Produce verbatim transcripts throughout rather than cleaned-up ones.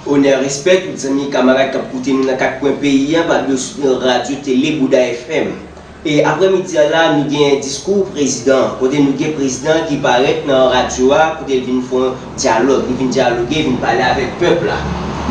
Onè, respè tout zanmi, kamarad k ap koute nou nan kat kwen peyi a, pa bliye w swiv nou Radyo Tele Bouda F M. E aprèmidi a la, nou gen diskou prezidan, kote nou gen prezidan ki parèt nan radyo a, kote l vin fè yon dyalòg, li vin dyaloge, vin pale avèk pèp la.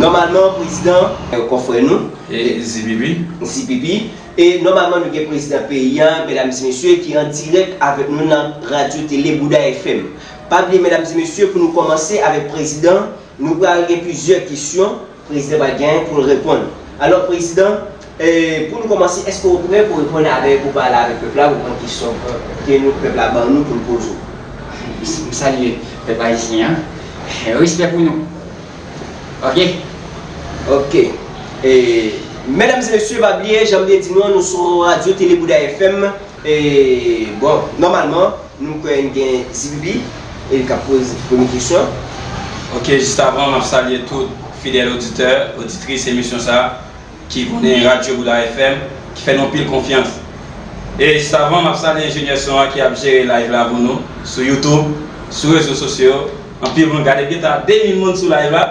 Nòmalman, prezidan, e, konfrè nou, e, Zipipi. Zipipi. E nòmalman, nou gen prezidan peyi a, medam e mesye, ki an dirèk avèk nou nan Radyo Tele Bouda F M. Pa bliye, medam e mesye, pou nou kòmanse avèk prezidan, nou pral gen plizyè kesyon, prezidan pral gen pou l reponn. Alò, prezidan, e, pou nou kòmanse, èske w prè pou reponn avèk, pou pale avèk pèp la, pou reponn kesyon ke nou, pèp la ban nou pou n poze w? M, m salye pèp ayisyen an. Respè pou nou. Ok? Ok. E, medam e mesye, pa bliye, jan m te di nou an, nou sou Radyo Tele Bouda F M. E, bon, nòmalman, nou kwè n gen Zipipi, e l k ap poze premye kesyon. Ok, jis avan, m ap salye tout fidèl oditè, oditris emisyon sa a, ki konnen Radyo Bouda F M, ki fè nou anpil konfyans. E jis avan, m ap salye enjenyè son an ki ap jere live la pou nou, sou YouTube, sou rezo sosyo yo. Anpil moun gade, gentan de mil moun sou live la,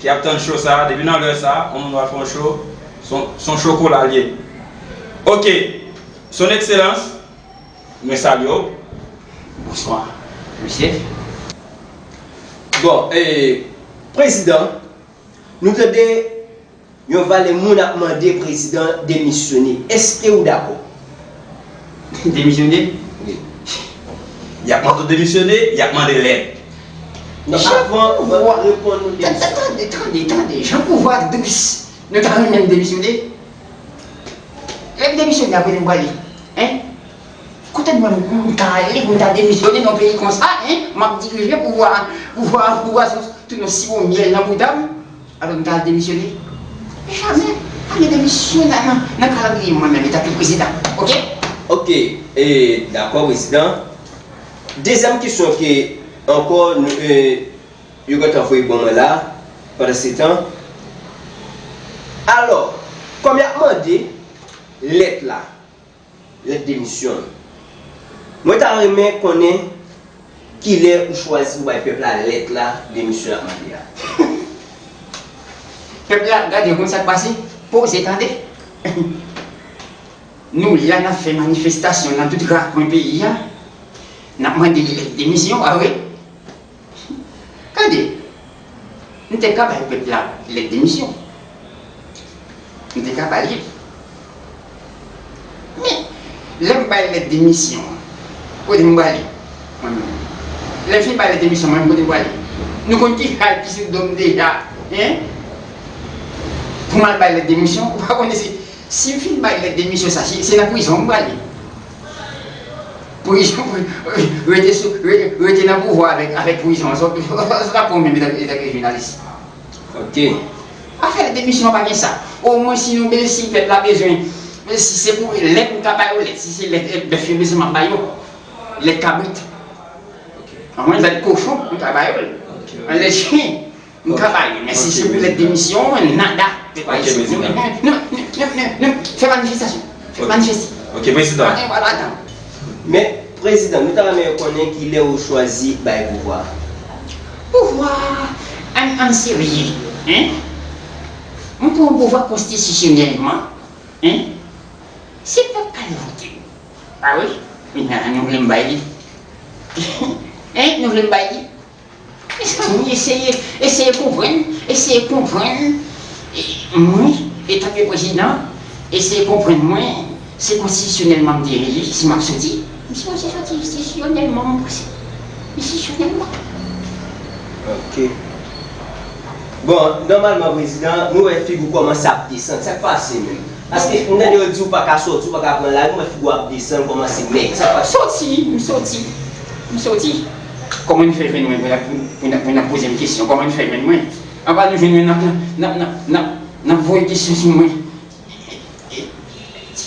ki ap tann show sa a. Depi nan lè sa a, yon moun pral fè yon show, se yon, se yon show kola l ye. Ok, Son Ekselans, mwen salye w. Bonswa, mesye. Bon, e, prezidan, nou tande yon valè moun ap mande prezidan demisyone. Èske ou dakò? Demisyone? Wi. Y ap mande w demisyone, y ap mande lèt. Non, avan, avan reponn nou demisyone. Tande, tande, tande, tande. Jan pouvwa dous. Nou ta renmen demisyone? Lè m demisyone, apre nou prale. Hein? Kote m wè m, m ka ale pou m ta demisyone nan peyi konsa, hein? M ap dirije pouvwa, pouvwa, pouvwa sou, tout yon siwo myèl nan bouda m. Alò m ta al demisyone? Jamè. Pa gen demisyon nan, nan, nan kalandriye mwen menm, etanke prezidan. Ok? Ok, e, dakò, prezidan. Dezyèm kesyon ke ankò, nou, e, yo gentan voye ban mwen la, pandan se tan. Alò, kòm y ap mande lèt la, lèt demisyon, mwen ta renmen konnen kilè ou chwazi ou bay pèp la lèt la, demisyon y ap mande a. Pèp la, gade, ou konn sa k pase? Poze tande. Nou la, n ap fè manifestasyon nan tout rakwen peyi a. N ap mande lèt demisyon, pa vre? Gade, m te ka bay pèp la lèt demisyon. M te ka ba li. Men, lè m bay lèt demisyon an, kote m prale? Mwen menm. Lè m fin bay lèt demisyon, mwen menm, kote m prale? Nou konn ki kay ki sou do m deja, hein? Pou m al bay lèt demisyon, ou pa konnen si, si m fin bay lèt demisyon sa, se, se nan prizon m prale. Prizon, rete sou, re-, rete nan pouvwa avèk, avèk prizon. Sa, sa, sa, sa pa pran menm etanke, etanke jounalis. Ok. Afè demisyon pa gen sa. Omwen si nou be-, si pèp la bezwen, si se pou lèt, m ka ba yo lèt. Si se lèt, eh, bèf yo bezwen, m ap ba yo. Lèt kabrit. Ok. Anmwen, lèt kochon, m ka ba yo. Ok. Lèt chen, m ka ba yo. Men si se pou lèt demisyon, nada. Ok, prezidan. Non, non, non, non, non. Fè manifestasyon. Fè manifeste. Ok, prezidan. Pa gen pral atann. Men, prezidan, nou ta renmen konnen kilè ou chwazi bay pouvwa. Pouvwa, ann, ann serye, hein? M pran pouvwa konstitisyonèlman, hein? Se pèp k al vote. A wi, men nou vle m bay li. Hein? Nou vle m bay li? Mezanmi, eseye, eseye konprann, eseye konprann. E, mwen, etanke prezidan, eseye konprann mwen, se konstitisyonèlman m te eli, si m ap soti, m sipoze soti konstitisyonèlman, m panse. Konstitisyonèlman. Ok. Bon, nòmalman, prezidan, nou wè figi w kòmanse ap desann. Sa k pase menm? Paske m tande yo di w pa ka soti, w pa ka pran lari, m wè figi w ap desann, kòmanse mèg. Sa k pase? Soti, m soti. M soti. Kòman n fè jwenn mwen pou n ap, pou n ap, pou n ap poze m kesyon? Kòman n fè jwenn mwen? Anba nou jwenn mwen, n ap, n ap, n ap, n ap, n ap, n ap voye kesyon sou mwen.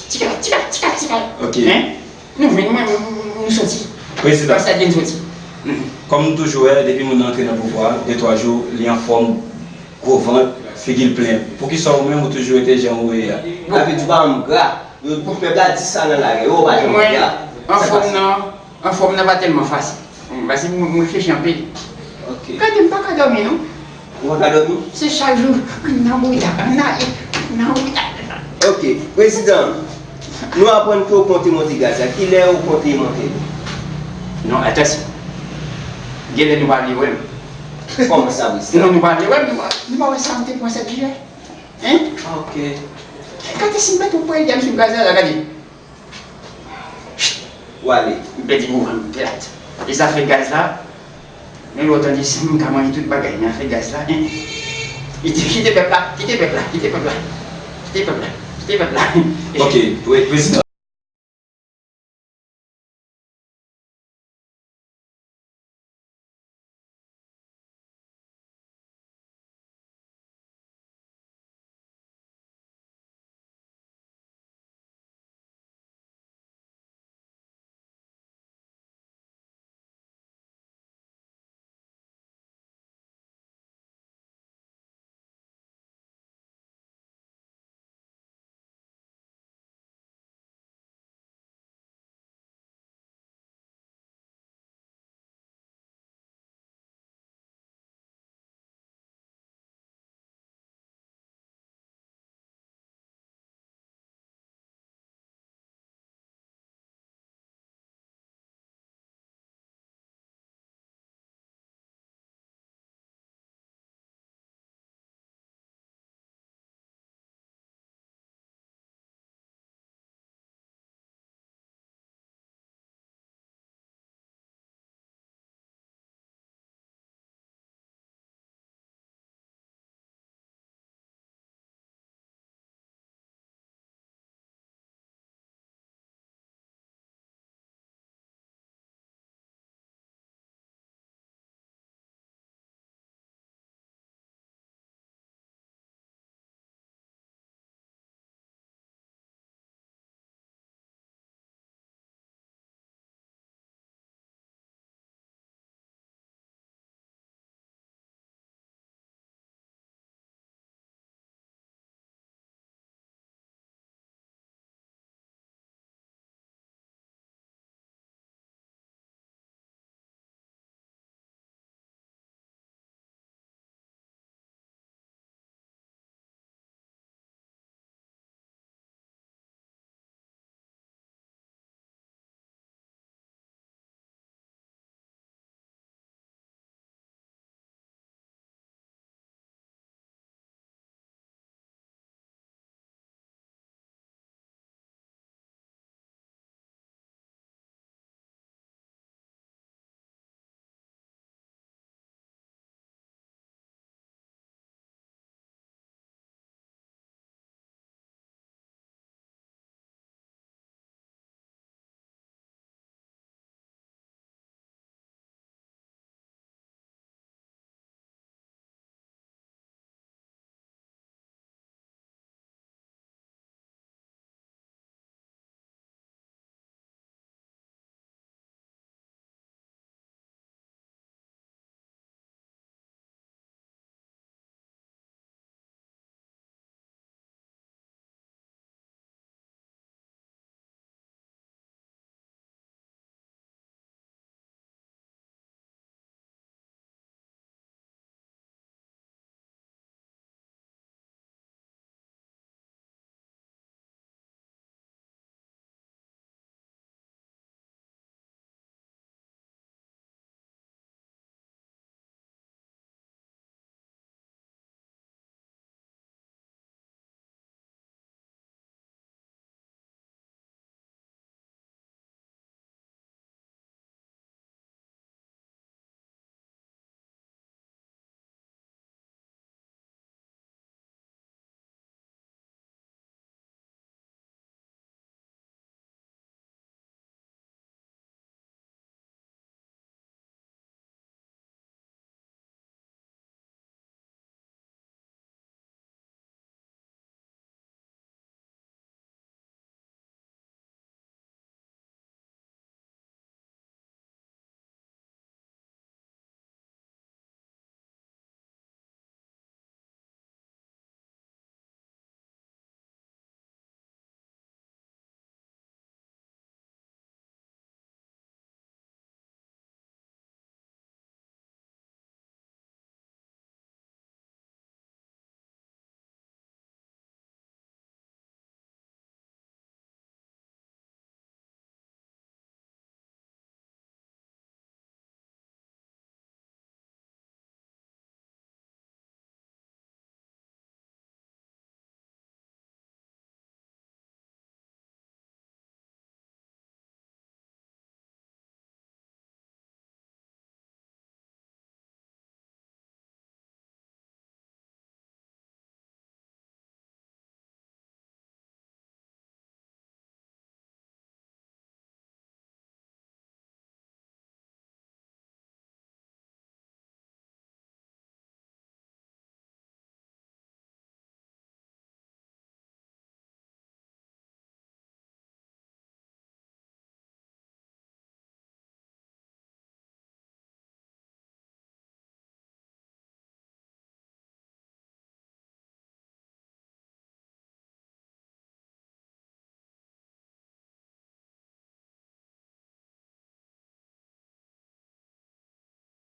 Tika, tika, tika, tika. Ok. Hein? Nou jwenn mwen, nou, nou, nou soti. Prezidan. Pastè Djen soti. Mhm. Kòm nou toujou wè, depi moun nan antre nan pouvwa, de twa jou, li anfòm, gwo vant, figi l plen. Poukisa ou menm ou toujou rete jan ou ye a? Sa vle di ou pa janm gra. Yo, pèp la di sa nan lari, yo, ou pa janm gra. Anfòm nan, anfòm nan pa tèlman fasil. Paske mwen, mwen reflechi anpil. Ok. Gade, m pa ka dòmi, non. Ou pa ka dòmi? Se chak jou, nan bouda, nan, nan bouda. Ok, prezidan, nou aprann ke w konte monte gaz la. Kilè ou konte monte l? Non, atansyon. Genlè nou pa vle wè m. Kòman sa, prezidan? Non, nou pa vle wè m, nou pa. Nou pa wè sa m te pran sèt jiyè? Hein? Ok. Gade si m mete yon pwen yè m sou gaz la, gade. W ale. M pèdi mouvman m tèt. E zafè gaz la, men lè w tande si m ka manje tout bagay, men afè gaz la, hein. Kite, kite pèp la, kite pèp la, kite pèp la. Kite pèp la, kite pèp la. Ok, pre- prezidan.